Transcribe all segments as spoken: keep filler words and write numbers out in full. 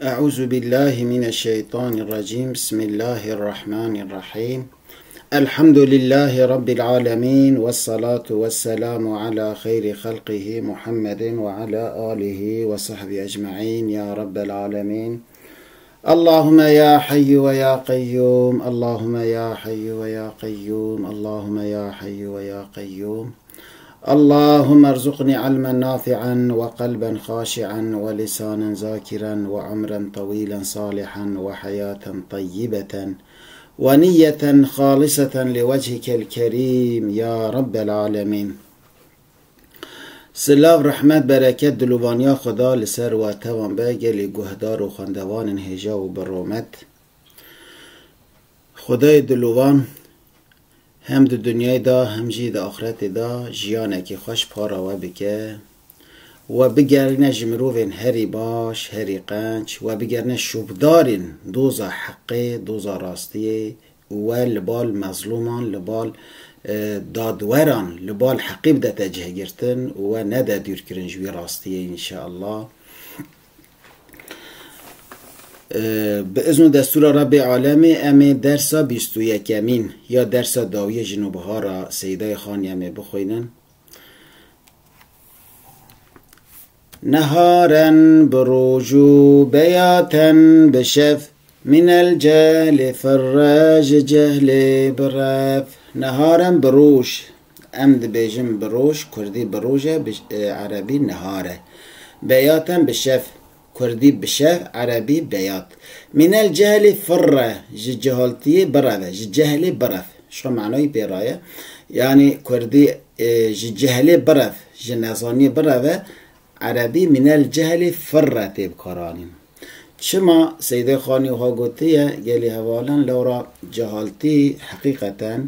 أعوذ بالله من الشيطان الرجيم. بسم الله الرحمن الرحيم. الحمد لله رب العالمين، والصلاة والسلام على خير خلقه محمد وعلى آله وصحبه أجمعين يا رب العالمين. اللهم يا حي ويا قيوم، اللهم يا حي ويا قيوم، اللهم يا حي ويا قيوم. اللهم ارزقني علما نافعا وقلبا خاشعا ولسانا ذاكرا وعمرا طويلا صالحا وحياة طيبة ونية خالصة لوجهك الكريم يا رب العالمين. Silav, rehmet, bereket, dilovaniya Xweda li ser we tevan be, gelî guhdar û xwendevanên hêja û bi rûmet. Xwedayê dilovan hem di dinyayê de hem jî di axretê de jiyanekî xweş para we bike. We bigerîne ji mirovên herî baş, herî qenc, we bigerîne şopdarên doza heqê, doza rastiyê û we li bal mezlûman, li bal, e, dadweran, li bal heqî bidete cihgirtin û we nede dûrkirin ji wî rastiyê, înşeallah. Bi izn û destûra Rebbê Alemê em ê dersa bîst û yekemîn ya dersa dawiyê Jin û Bihara Seydayê Xanî em ê bixwînin. Neharen bi roj û beyaten bi şev, minel cehlê firre ji cehlê birev. Neharen bi roj, em dibêjin bi roj, kurdî bi roj e, bi, e, erebî nehar e. Beyaten bi şev, kurdî bi şev, erebî beyat. Minel cehlê firre, ji cehaltiyê bireve, ji cehlê birev. Şu manayî pê re ye. Yanî kurdî, e, ji cehlê birev, ji nezaniyê bireve, erebî minel cehlê firre tê bikaranîn. Çima Seydê Xanî wiha gotiye, gelî hevalin, lewra cehaltî heqîqeten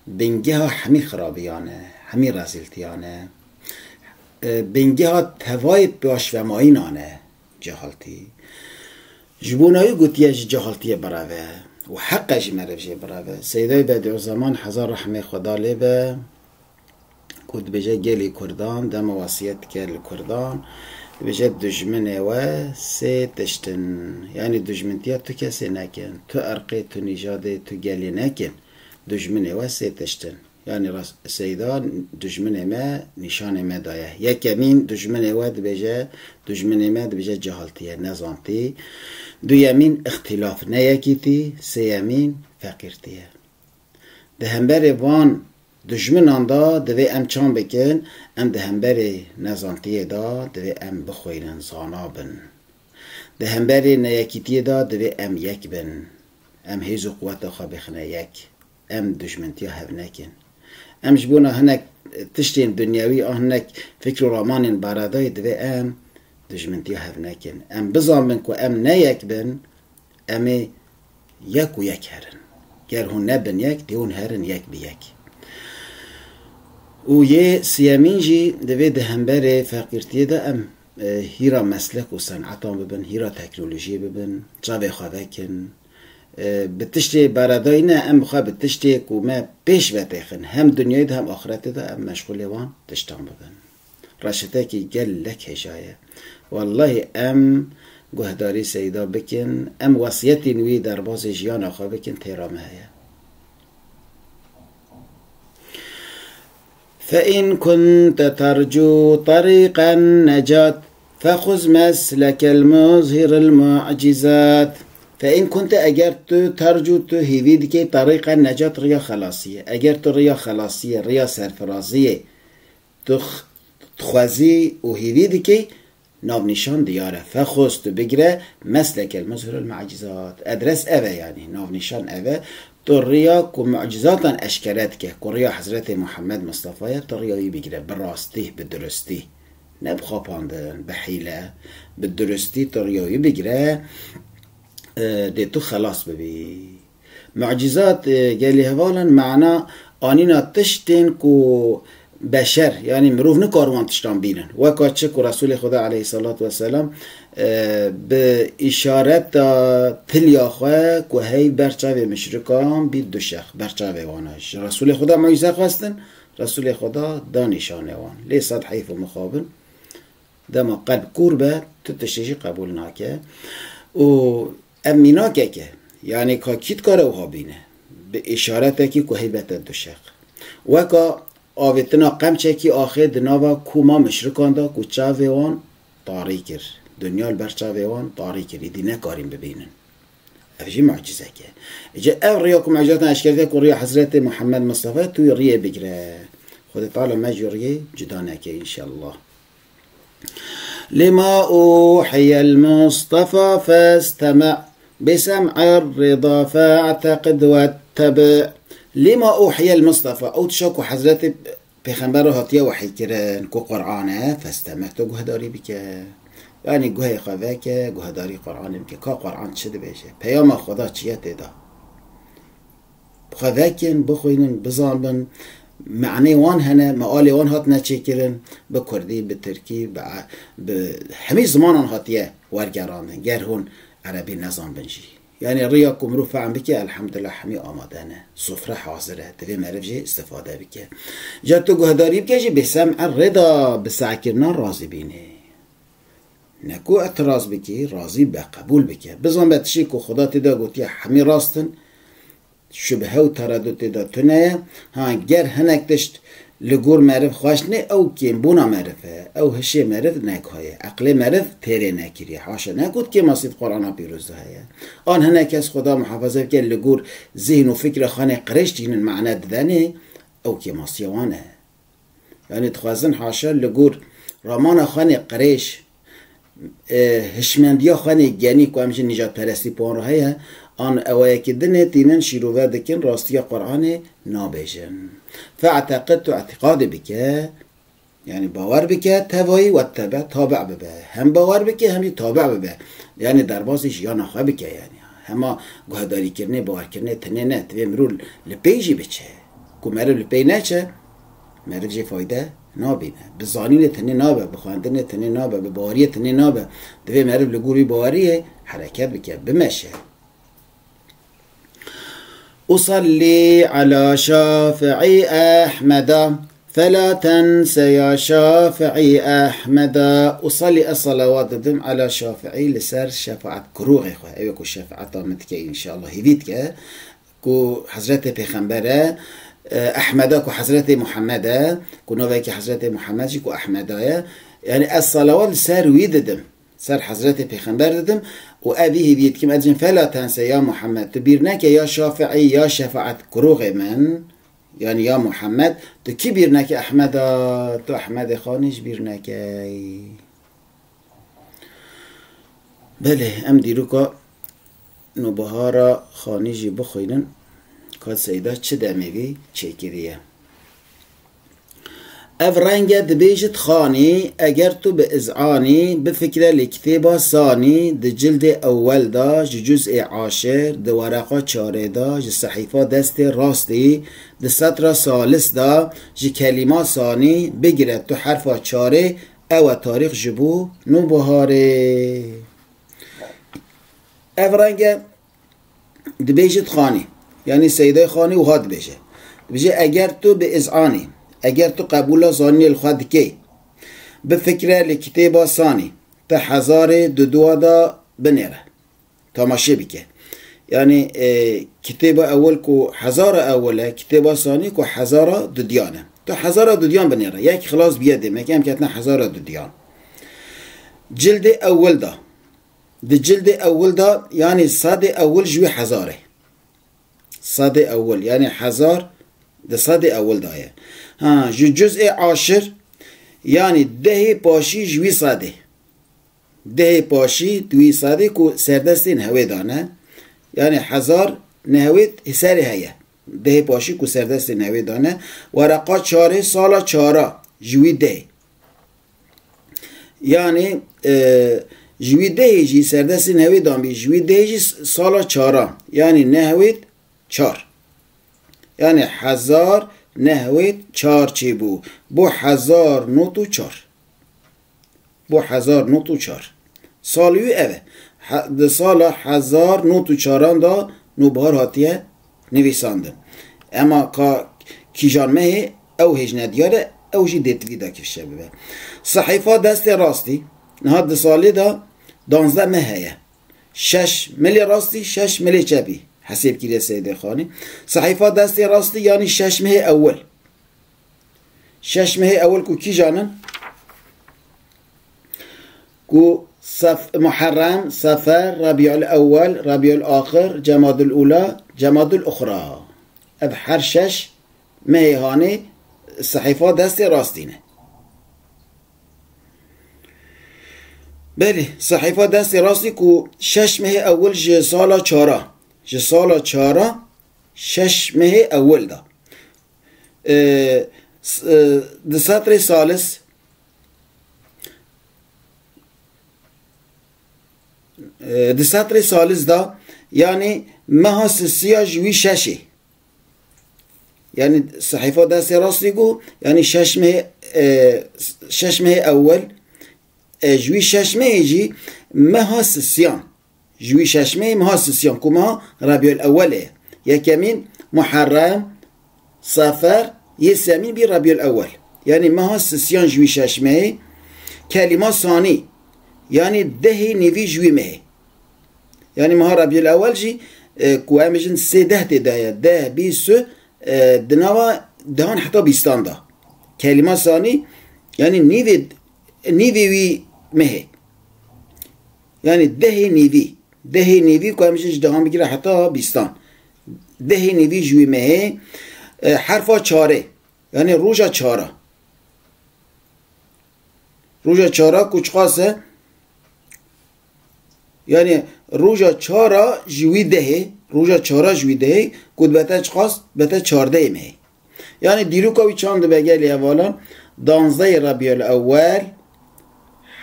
bingeha hemî xirabiyan e, hemî rezîltiyan e. E, bingeha tevayê paşvemayînan e cehaltî. Ji bo nayê gotiye ji cehaltiyê bireve û heq e ji meriv jê bireve. Seydayê Bedîuzzeman, hezar rehmê Xweda lê be, ku dibêje gelî Kurdan, dema wasiyet dike li Kurdan, dibêje dijminê we sê tişt in. Yanî dijmintiya tu kesê nekin, tu erqê, tu nîjadê, tu gelê nekin. Dijminê we sê tişt in. Yanî rast, Seyda dijminê me nîşanê me daye. Yekemîn dijminê we dibêje, dijminê me dibêje cehaltî ye, nezantî. Duyemîn îxtîlaf, neyekîtî. Sêyemîn feqîrtî ye. Di hemberê van dijminan de divê em çand bikin, em di hemberê nezantiyê de divê em bixwînin, zana bin. Di hemberê neyekîtiyê de divê em yek bin. Em hêz û quweta xwe bixine yek. Em dijmintiya hev nekin. Em ji bona hinek tiştên dinyewî an hinek fikr û ramanên baradayê divê em dijmintiya hev nekin. Em bizanbin ku em ne yek bin, em ê yek û yek herin. Ger hûn nebin yek, dê hûn herin yek bi yek. Û yê siyemîn jî divê di hemberê feqîrtiyê de em, e, hîra meslek û senetan bibin, hîra teknolojiyê bibin, çavê xwe vekin. E, bi tiştê beredayî ne, em xwe bi tiştê ku me pêş ve têxin, hem dinyayê de hem axretê de em meşxulê wan tiştan bibin. Reşitekî gelek hêja ye. Wellahî em guhdarî Seyda bikin, em wesiyetên wî derbazê jiyana xwe bikin, têra me heye. فإن كنت ترجو طريق النجاة فخذ مسلك المظهر المعجزات. فإن كنت, eger tu, tercû, tu hêvî dikey, terîqe necat, riya xelasiyê. Eger tu riya xelasiyê, riya serfiraziyê, tu x-, dixwezî û hêvî dikey, navnîşan diyar e. Fexuz, tu bigire, meslekel muzhirul mu'cizat. Edres ev e yanî, navnîşan ev e. Tu riya ku mu'cizatan eşkere dike, ku riya Hezretê Muhammed Mustafa ye, tu riya wî bigire, bi rastî, bi durustî. Ne bi xapandin, bi hîle, bi durustî tu riya wî bigire, e, dê tu xelas bibî. Mucîzat, e, gelî hevalin mana anîna tiştên ku beşer, yanî mirov nikar wan tiştan bînin. Weka çi ku Resûlê Xweda aleyhissalatu vesselam, e, bi îşareta tilya xwe ku hey ber çavê muşrikan bî du şex, ber çavê wan e. Ji Resûlê Xweda mucîze xwestin, Resûlê Xweda da nîşanê wan. Lê sed heyf û mixabin. Dema qelb kûr be, tu tiştê jî qebûl nake. Û ev mînakek e, yanî ka kî dikare wiha bîne? Bi îşaretekî ku heybete duşeq. Weka avêtina qemçekî axê di nava koma muşrikan de ku çavê wan tarî kir. Dinya li ber çavê wan tarî kir. Îdî nekarîn bibînin. Ev jî mucizek e. Îca ev riya ku mucizatan eşkertiye ku riya Hezretê Muhammed Mustafa tu riyê bigire. Xwedê Teala me ji riyê cuda neke înşallah. لما أوحي المصطفى فاستمع بسمع الرضا فاعتقد واتبع. لما أوحي المصطفى. Ew tişa ku Hezretê Pêxember re hatiye wehîkirin, ku Qur'an e, festeme tu guhdarî bike. Yanî guhê xwe veke, guhdarî Qur'anê bike. Ka Qur'an çi dibêje? Peyama Xweda çi ye tê de? Xwe vekin, bixwînin, bizanbin. Me'nê wan hene, mealê wan hatine çêkirin. Bi kurdî, bi tirkî, bi, bi hemî zimanan hatiye wergerandin. Ger hûn erebî nezanbin jî. Yanî riya ku mirov fehm bike, elhamdulillah hemî amade ne. Sofre hazir e. Divê meriv jê istifade bike. Ca tu guhdarî bike jî bê sem'e rêda bi sehkirina razî bînê. Ne ku etiraz bikî, razî be, qebûl bike. Bizan be tiştê ku Xuda tê de gotiye hemî rast in, şubhe û teredût tê de tune ye. Ha, ger hinek tişt li gor meriv xweş nê, ew kêmbûna meriv e. Ew hişê meriv neguhaye. Eqlê meriv têrê nekiriye. Haşa ne ku di kêmasî di Qur'ana pîroz de heye. An hinek kes Xuda muhafaza bike li gor zihn û fikra xanê qirêj tînin mane didenê, ew kêmasiya wan e. Yanî dixwazin haşa li gor ramana xanê qirêj, e, hişmendiya xanê genî ku em ji nîjadperestî pon re heye, an ewayekî dinê tînin şîrove dikin, rastiya Qur'anê nabêjin. Fe'teqid, tu îtîqadê bike, yanî bawer bike, tevayî wettebe, tabe bibe. Hem bawer bike, hem jî tabe bibe. Yanî derbasî jiyana xwe bike yanî. Hema guhdarîkirinê, bawerkirinê tenê ne, divê mirov li pey jî biçe. Ku meriv li pey neçe, meriv jê fayde nabîne. Bi zanînê tenê nabe, bi xwendinê tenê nabe, bi baweriyê tenê nabe. Divê meriv li gor wî baweriyê hereket bike, bimeşe. أصلي على شافعي أحمدا فلا تنس يا شافعي أحمدا. Usalli, ez salawat didim, ala Şafi'î, li ser şefaet kurûxê xwe. Ew ê ku şefaeta min dike, înşallah hêvî dike. Ku Hezretê Pêxember e, e, Ehmeda ku Hezretê Muhammed e, ku navekî Hezretê Muhammed jî ku Ehmeda ye. Yanî ez salawat li ser wî didim. Ser Hezretê Pêxember didim û ev hêviyê dikim, ez jin fela tense ya Muhammed, tu bîr neke ya Şafi'î ya şefaet kurûxê min, yanî ya Muhammed, tu kî bîr neke Ehmeda, tu Ehmedê Xanî jî bîr nekey. Belê, em dîroka Nûbihara Xanî jî bixwînin, ka Seyda çi demê vî çêkiriye. Ev renge dibêjit Xanî, eger tu bi iz'anî, bifikre li kitêba Sanî, di cildê ewwel de, ji cuz'ê aşir, di wereqa çarê de, ji sehîfa destê rastî, di setra salis de, ji kelîma Sanî, bigire tu herfa çarê, ew e tarîx ji bo Nûbiharê. Ev renge dibêjit Xanî, yanî Seydayê Xanî wiha dibêje. Dibêje, eger tu bi iz'anî, eger tu qebûla zanînê li xwe dikey, bifikre li kitêba Sanî, te hezarê duduwa da binêre. Tamaşe bike. Yanî, e, kitêba ewil ku hezara ewil e, kitêba Sanî ku hezara dudiyan e. Tu hezara dudiyan binêre. Yek xilas biye demek, em ketine hezara dudiyan. Cildê ewil da. Di cildê ewil de, yanî sedê ewil ji wî hezar e. Sedê ewil, yanî hezar di sedê ewil de ye. Ha, ji cuz'ê aşir, yanî dehê paşî ji wî sedê. Dehê paşî di wî sedê ku serdestên hewê dane. Yanî hezar nehewêt serê heye. Dehê paşî ku serdestên hewê dane. Wereqa çarê sala çara ji wî dehê. Yanî, e, ji wî dehê jî serdestên hewê dan bî, ji wî dehê jî s-, sala çaran. Yanî nehewêt çar. Yanî hezar nehewêt çar çêbû. Bo hezar not û çar. Bo hezar not û çar. Salî wî ev e. He-, di sala hezar not û çaran da Nûbihar hatiye nivîsandin. Ema ka kîjan mehê ew hêj nediyar e, ew jî dê tivî de kifşe bibe. Sehîfa destê rastî, niha di salê de danzdeh meh heye. Şeş milê rastî, şeş milê çepî. Hesêb kiriye Seydê Xanî. Sehîfa destê rastî, yanî şeş mehê ewil. Şeş mehê ewil ku kîjan in? Ku Sef-, Muharrem, Sefer, Rabiul Ewwel, Rabiul Axir, Cemadul Ula, Cemadul Uxra. Ev her şeş mehê hanê sehîfa destê rastî ne. Belê, sehîfa destê rastî ku şeş mehê ewil ji sala çara, ji sala çara şeş mehê ewil da. E, s-, e, di setrê salis, e, di setrê salis da, yanî meha sisiya ji wî şeşê. Yanî sehîfa destê rastî ku, yanî şeş mehê, e, şeş mehê ewil, e, ji wî şeş mehê jî meha sisiyan. Ji wî şeş mehê meha sisiyan ku meha Rabiul Ewwel e. Yekemîn Muharrem, Sefer, yê semîn bî Rabiul Ewwel. Yanî meha sisiyan ji wî şeş mehê. Kelîma sanî, yanî dehê nîvî ji wî mehê. Yanî meha Rebîul Ewel jî, e, ku em bijin sê deh tê de ye, deh, bîst, e, di nava dehan heta bîstan de. Kelîma sanî, yanî nîvê, nîvê wî mehê. Yanî dehê nîvî. Dehê nîvî ku em bijin ji dehan bigire heta bîstan. Dehê nîvî ji wî mehê, e, herfa çarê. Yanî roja çara. Roja çara ku çiqas e? Yanî roja çara ji wî dehê, roja çara ji wî dehê ku dibete çiqas? Dibete çardehê mehê. Yanî dîroka wî çand dibe gelî hevalan? Danzdehê Rebîul Ewwel,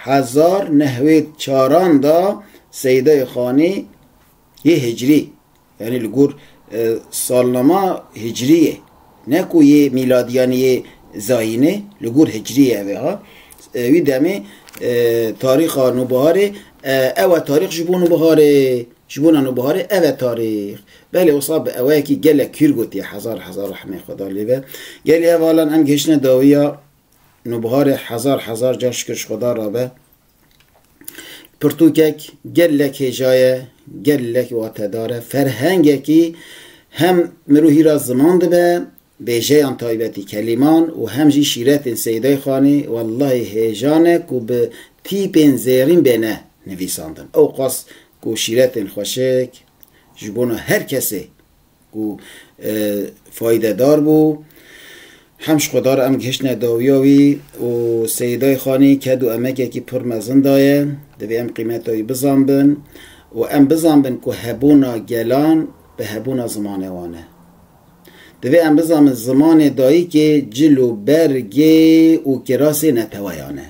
hezar nehwê çaran da Seydayê Xanî yê hicrî. Yanî li gor, e, salnama hicriyê. Ne ku yê mîladî yanî yê zayînê, li gor hicriyê ev ê ha. E, wî demê, e, tarîxa Nûbiharê, e, ew e tarîx ji bo Nûbiharê, ji bona Nûbiharê ev e tarîx. Belê wisa bi eweyekî gelek kûr gotiye, hezar hezar rehmê Xweda lê be. Gelî hevalan em gihiştine dawiya Nûbiharê hezar hezar car şikir ji Xweda rabe. Pirtûkek gelek hêja ye, gelek watedar e. Ferhengekî hem mirov hîra ziman dibe, bêjeyan taybetî kelîman û hem jî şîretên Seydayê Xanî, wellahî hêja ne ku bi tîpên zêrîn bêne nivîsandin. Ew qas ku şîretên xweşik ji bona her kesê ku, e, faydedar bû. Hem ji Xwedar em gihiştine dawiya wî û Seydayê Xanî ked û emekekî pir mezin daye. Divê em qîmeta wî bizanbin û em bizanbin ku hebûna gelan bi hebûna zimanê wan e. Divê em bizanbin zimanê dayikê cil û bergê û kirasê neteweyan e.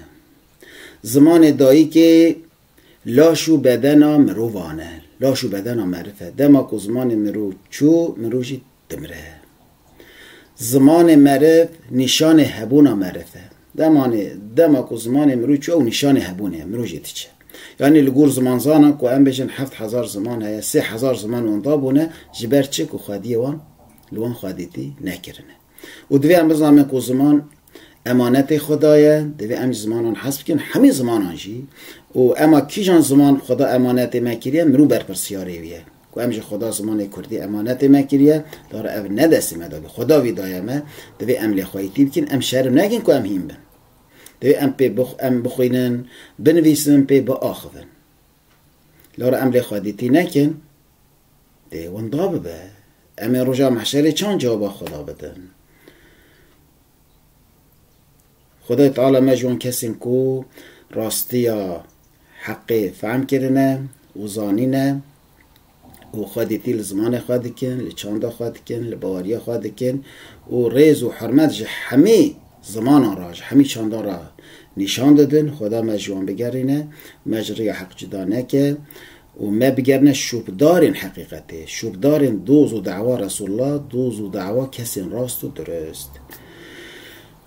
Zimanê dayikê laş û bedena mirovan e. Laş û bedena meriv e. Dema ku zimanê mirov çû, mirov jî dimire. Zimanê meriv nîşanê hebûna meriv e. Demanê, dema ku zimanê mirov çû, ew nîşanê hebûnê ye, mirov jî diçe. Yanî li gor zimanzanan ku em bêjin heft hezar ziman heye, sê hezar ziman wan dabûne, ji ber çi? Ku xwediyê wan li wan xwedîtî nekirine. Û divê em bizanbin ku ziman emanetê Xweda ye, divê em ji zimanan hez bikin, hemî zimanan jî. Û ema kîjan ziman Xweda emanetê me kiriye, mirov berpirsiyarê wî ye. Ku em ji Xweda zimanê kurdî emanetê me kiriye, dara ev ne destê me de bû. Xweda vî daye me, divê em lê xweyîtî bikin, em şerm nekin ku em hîn bin. Divê em pê bix-, em bixwînin, binivîsin, pê biaxivin. Lora em lê xwedîtî nekin, dê winda bibe. Em ê roja mehşerê çand cewaba Xweda bidin? Xwedayê Teala me ji wan kesên ku rastiya heqê fehm kirine û zanîne û xwedîtî li zimanê xwe dikin, li çanda xwe dikin, li baweriya xwe dikin û rêz û hurmet ji hemî zimanan re, ji hemî çandan re nîşan didin. Xweda me ji wan bigerîne, me ji riya heq cuda neke û me bigerine şûpdarên heqîqetê, şûpdarên doz û dawa Resulullah, doz û dawa kesên rast û dirust.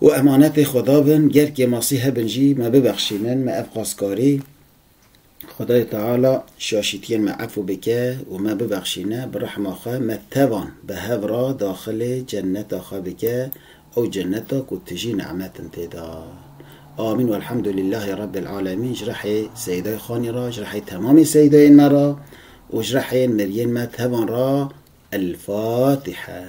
Û emanetê Xweda bin, ger kêmasî hebin jî me bibexşînin, me ev qaskarî Xwedayê Teala şaşîtiyên me efû bike û me bibexşîne, bi rehma xwe me tevan bi hev re daxilê cenneta xwe bike, ew cenneta ku tijî nemetin tê de. Amîn. Welhamdulîllahî Rabbil Alemîn. Ji rehê Seydayê Xanî re, ji rehê temamê Seydayên me re û ji rehê miriyên me tevan re. El Fatiha.